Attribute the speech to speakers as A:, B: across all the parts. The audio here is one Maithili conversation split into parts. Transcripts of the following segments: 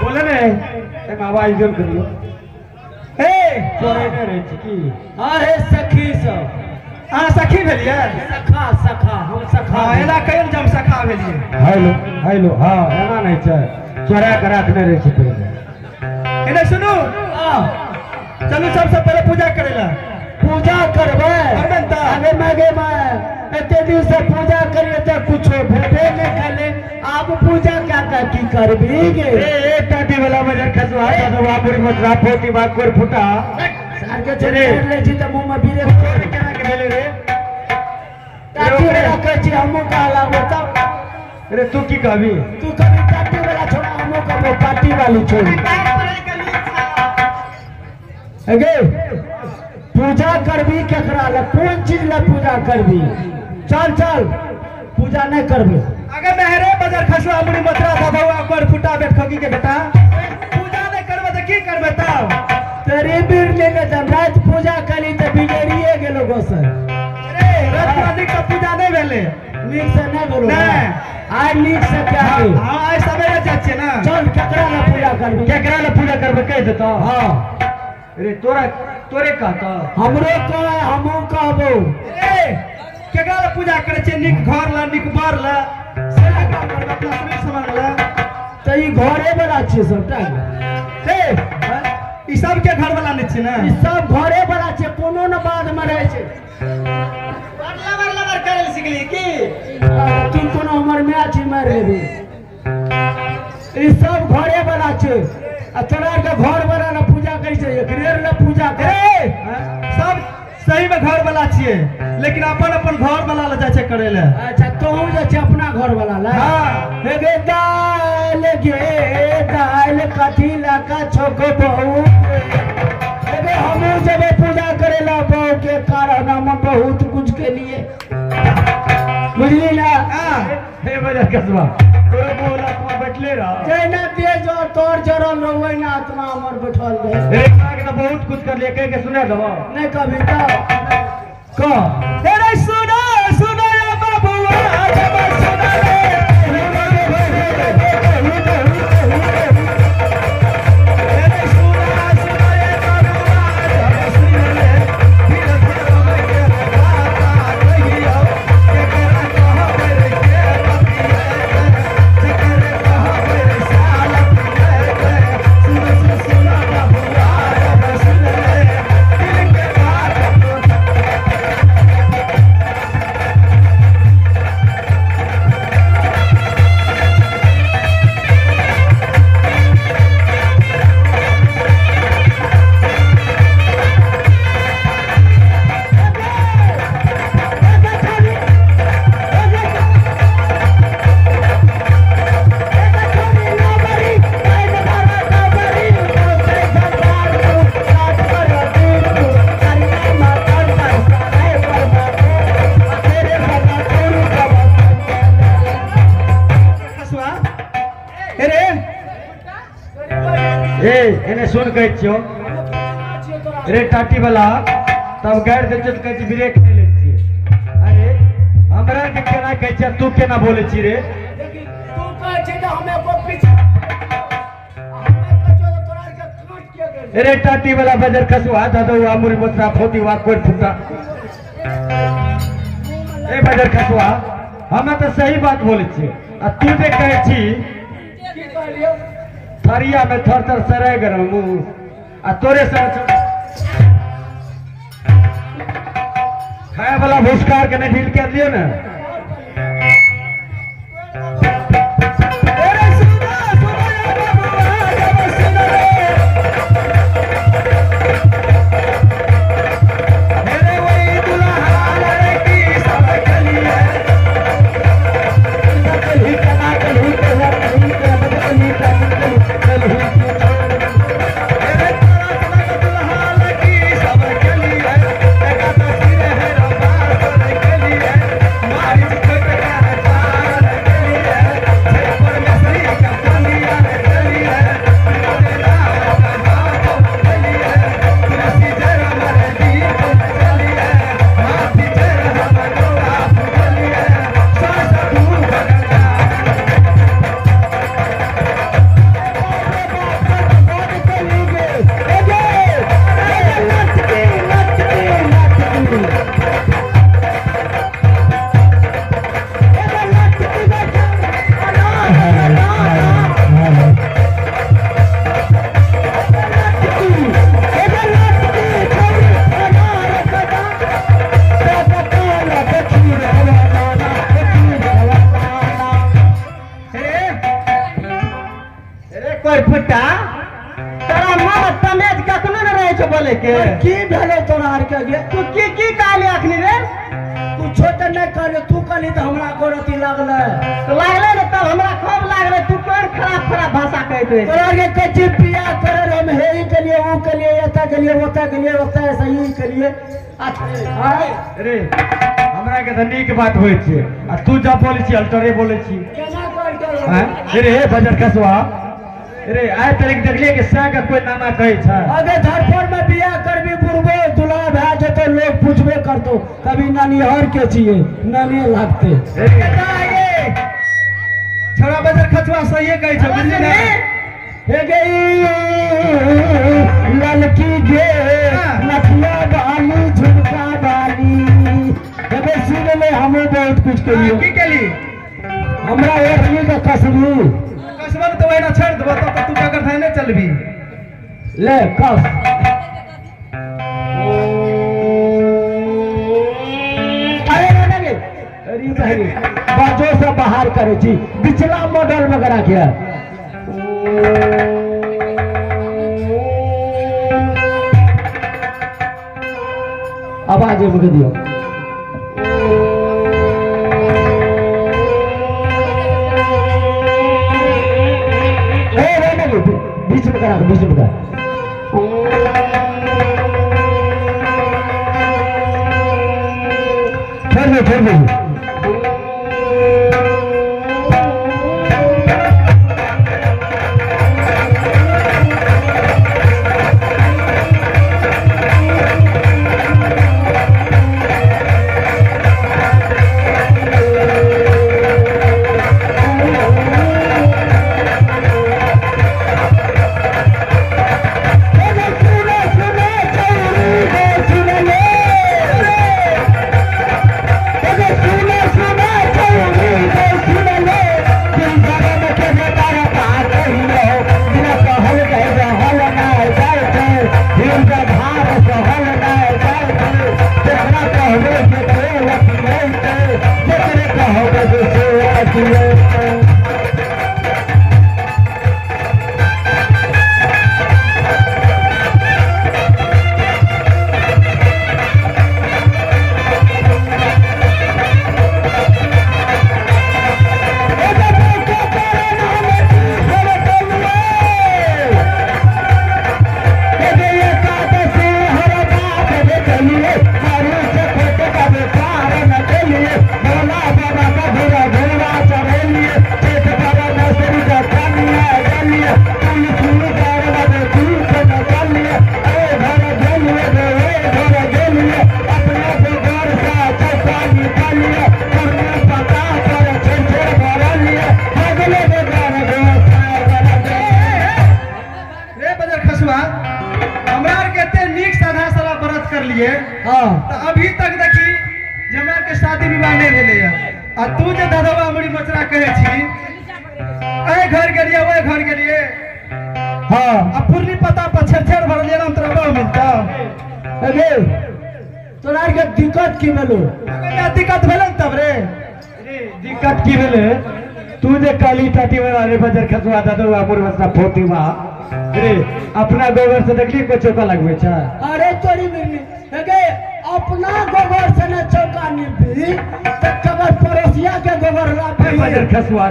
A: बोले ने एमे आवाज जोर करियो।
B: ए
A: चोरे नहि रहै छी की?
C: अरे सखी सब।
B: अहाँ सखी भेलियै?
C: सखा सखा हम सखा।
B: हाँ, एना कहियो ने जे हम सखा भेलियै।
A: हेलो हेलो, हाँ एना नहि छै, चोरा के राखने रहै छै पहिले।
B: एने सुनू, चलू सबसे पहिले पूजा करै लए।
C: पूजा करबै?
B: करबै ने तऽ।
C: अरे माय गे माय, एते दिन से पूजा करिए तऽ कुछो भेटे नहि कले, आब पूजा क्या क्या की करबी गे?
A: ए ए टाटी वाला बजर खसवा ददवा बुरी मतरा फोटी बात कोर फुटा।
C: सार के चले ले छी तऽ मुंह में बीरे।
A: चोर केना के भेलै रे?
C: टाटी वाला कहै छी हमहूँ कहला बताउ।
A: अरे तू की कहबी?
C: तू कभी टाटी वाला छोड़ा, हमहूँ कहबो पार्टी वाली छोड़ी। गे पूजा करबी केकरा ले, कोन चीज ले पूजा करबी? चल चल, पूजा नहीं करबी।
B: अगर मेहरे बजर खसुआ मुड़ी मथुरा ददौआ कोर फुटा बेट खगी के बेटा, पूजा नहीं करबै तऽ की करबै तब?
C: तेरी बीर लेने जब रात पूजा करी तऽ बिगड़िए गेलो गोसर।
B: अरे रात नीक से पूजा नहीं भेलै।
C: नीक से नहीं भेलो?
B: नहि।
C: आइ नीक से क्या?
B: हाँ हाँ, आइ सवेरे जाइ छियै ने।
C: चल, केकरा ले पूजा करबी?
A: केकरा ले पूजा करबै कहि देतौ।
C: हाँ।
A: अरे तोरा तोरे कहतौ।
C: हमरो कह, हमहूँ कहबो।
B: ए केकरा ले पूजा करै छियै? नीक घर ला, नीक बर ला, से केकरा करबै? अपना शरीर समांग ला।
C: तऽ ई घरे वाला छियै सबटा।
B: ए ई सबके घर वाला नहि छियै ने?
C: ई सब घरे वाला छियै, कोनो ने बाद में रहै छै।
D: लबर लबर करै लए सिखली की?
C: तू कोनो हमर माय छी मारि लेबी? ई सब घरे वाला छै आ तोरा आरके घर वाला ने पूजा करै छै, एकरे आर ले पूजा कर।
B: ए सब सही में घर वाला छियै, लेकिन अपन अपन घर वाला ले जाइ छै करै लए।
C: अच्छा, तोहू जे छै अपना घर वाला ले?
B: हाँ।
C: हे गे दाल, गे दाल कथी लए कऽ छोक बहू? हे गे हमहूँ जेबै पूजा करै ला बहू के कारण, हम बहुत कुछ के लिए, बुझली ना?
B: हाँ।
A: हे बजर कसबा, तोरे बोला आत्मा बैठले रह।
C: जहिना देह जर तोर जरल रहो, वहिना आत्मा हमर बैठल रहे।
A: ए के तऽ बहुत कुछ करलियै, कहि के सुना देबो।
C: नहीं कभी तो कह।
B: अरे सुनो सुनो ये बबुआ, जब सुनो रे। अरे सुनो सुनो ये बबुआ, जब सुन ले, दिल धर्म के दाता कहियो, केकरा कहबै रे के बतिएतै, जकर कहबै रे साल पिएतै। सुन सुन सुन बबुआ, जब सुन ले, दिल के बात। खसुआ अरे।
A: ए एने सुन, कहै छियौ रे टाटी वाला, तब गारि दै छियौ तऽ कहै छी ब्रेक नहि लै छियै। अरे हमरा के केना कहै छियै, तू केना बोलै छी रे?
C: तू कहै छी तऽ हम एको पीछे, हमे कहै छियौ तऽ तोरा आरके काट के गेल।
A: अरे टाटी वाला बजर खसुआ ददौआ मुड़ी मोतरा फोती वा कोर फुटा, ए बजर खसुआ, हमे तऽ सही बात बोलै छियै आ तू जे कहै छी।
C: की कहलियौ?
A: थरिया में थर थर सराय गरम मुँह आ तोरे सर खाए वाला भूसकार के नहीं ढील कर दियो ने।
B: अरे सुनो सुनो ये बबुआ, जब सुन रे, मेरे वही दुल्हा लड़की सब के लिए। मेरे तोरा सनक दुल्हा लड़की सब के लिए, एकादशी रे है रबासर के लिए। मारी
D: वाला, तोरा मन तमेज कखनो ने रहै छौ बोले के।
C: की भेलै तोरा आर के गे?
D: तू की की कहली अखनी रे?
C: कुछो तऽ नहि कहलियै, तू कहली तऽ हमरा गोर अथी लागलै।
D: तो लागलै ने तब हमरा खूब लागलै। तू कोन खराब खराब भाषा कहैत रहै?
C: तोरा आर के कहै छी बियाह करे हम हे ई केलिए, ऊ केलिए, एतऽ गेलिए, ओतऽ गेलिए, ओतऽ ऐसा ई केलिए। आँय?
A: रे, हमरा के तऽ नीक बात होइ छै आ तू जब बोलै छी अल्टरे बोलै छी।
C: केना कहलकै?
A: आँय? रे बजर खसुआ रे, आइ तक देखलियै कि सएह के कोई नाना कहै छै?
C: अगर धरफड़ में बियाह करबी बुढ़बो दुल्हा भए जेतौ, लोग पूछबे करतौ कभी ननिहर के छियै, नने लागते।
B: छोड़ा, बजर खचुआ सहिए कहै छौ, बुझली ने?
C: हे गई ललकी गे नथिया बाली झुमका बाली, हे सुन ले, हमहूँ बहुत कुछ केलिए।
B: की केली?
C: हमरा ओढ़नी के कसबी।
B: कसबन तऽ ओहिना छोड़ि देबो तब तऽ तू ककर धाने चलबी।
C: ले कस। अरे रे रे रे, अरे बहरी बाजो से बाहर करे छी, बिचला मॉडल में करा के। आवाज एगो के दियो। ए रे रे रे, बीच में करा के, बीच में करा। छोड़ दे, छोड़ दे। सुनो सुनो चौरी गो, सुन ले। सुनो सुनो चौरी गो, सुन ले, दिल गरम के तारा पार कहियो, बिना कहल गए रहल ना जाय छै, दिल का भार सहल ना जाय छै, जेकरा कहबे के तेल पियै छै, जेकरे कहबे के से पियै छै।
B: रे बजर खसुआ, हमरा आर के एते नीक साधा सादा व्रत करलिए तऽ अभी तक देखी जे हमरा आर के शादी विवाह नहि भेलैया, आ तू जे दादाबा अमरी मचरा कहै छी, एहि घर गेलिए, ओहि घर गेलिए आ पुरनी पता पर छेड़ छेड़ भरलिए ना, तोरा बहु मिलतौ?
C: अरे, तोरा आर के दिक्कत की भेलो?
B: अगर दिक्कत भेलै ने तब रे।
A: दिक्कत की भेलै? तू जे काली टाटी वाला रे बजर खसुआ, दादुआ मुरबसा फोतीवा रे, अपना गोबर से देखली कोई चौका लगबै छै?
C: अरे तोरी मिर्नी, अगे अपना गोबर से न चौका निपी त कबर पड़ोसिया के गोबर
A: रे
C: लाबी।
A: बजर खसुआ।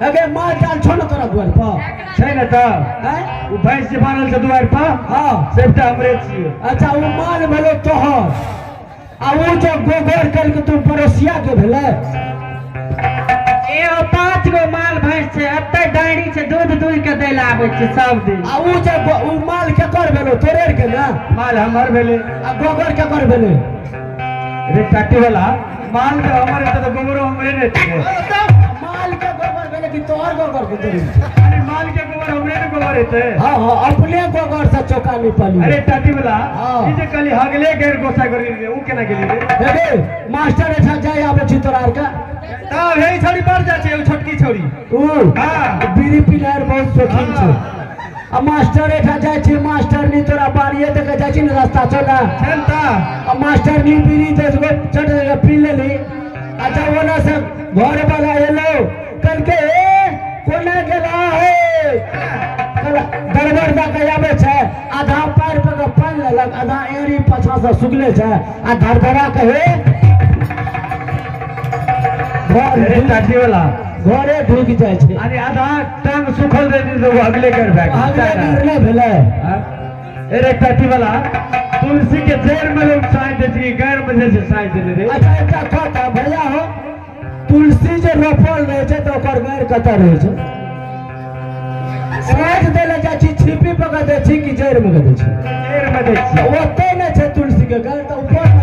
C: अगे माल जाल छो न तोरा दुआर पर?
A: छै ने तऽ।
C: हैं?
A: ओ भैंस जे बान्हल छै दुआरि पर, सबटा हमरे छियै।
C: अच्छा, ओ माल भेलो तोहर आ ओ जो गोबर करके तू पड़ोसिया के भेलै?
D: एगो 5 गो माल भैंस छै, एते डायरी छै, दूध दूध के दै लए आबै छै सब दिन।
C: आ ओ जे ओ माल केकर भेलो? तोरे के ने?
A: माल हमर भेलै।
C: आ गोबर केकर भेलै?
A: रे टाटी वाला, माल तऽ हमर हेतै तऽ गोबरो हमरे ने छियै।
C: माल के गोबर भेलै कि तोहर गोबर के तोरे?
A: अरे, माल के गोबर हमरे ने गोबर हेतै।
C: हाँ हाँ, अपने गोबर से चौका निपली।
A: अरे टाटी वाला, ई जे कहली हगले गैर गोसा करी रे, ऊ केना गेली रे?
C: हे मास्टर एठा जाय आबै छी तोरा आर के।
B: तब हे छौड़ी बढ़ जाइ छै, एगो छोटकी छौड़ी।
C: ऊ?
B: हाँ।
C: बीड़ी पिनार बहुत शौकीन छै। आ मास्टर एठा जाइ छी, मास्टर नी तोरा बाड़िए देखे जाइ छी ने, रास्ता छौ ने?
B: छै ने तऽ।
C: आ मास्टर नी बीड़ी 10 गो चट दे पी लेली। अच्छा, ओना से घर वाला एलो, कहलकै, ए कोना गेला है? दरबार दऽ के आबै छै, आधा पैर पर के पानि लेलक, आधा एड़ी पाछा से सुखले छै आ धरधरा के हे घर
A: अरे टाटी वाला
C: घरे ढुकि जाइ छै।
A: अरे आधा टांग सुखल रहे तो वो अगले कर बैग
C: अगले बेर नहि भेलै।
A: अरे टाटी वाला, तुलसी के जड़ में लोग साँझ दै छै कि गैर में जे छै साँझ देने रे?
C: अच्छा, एकटा कथा भैया हो, तुलसी जे रोपल रहै छै तऽ ओकर गैर कतऽ रहै छै? साँझ दै लए जाइ छी, छिपी पर के दै छी कि जड़ि मे के दै छी?
A: जड़ में दै छियै।
C: ओतै नहि छै तुलसी के गैर, तऽ ऊपर।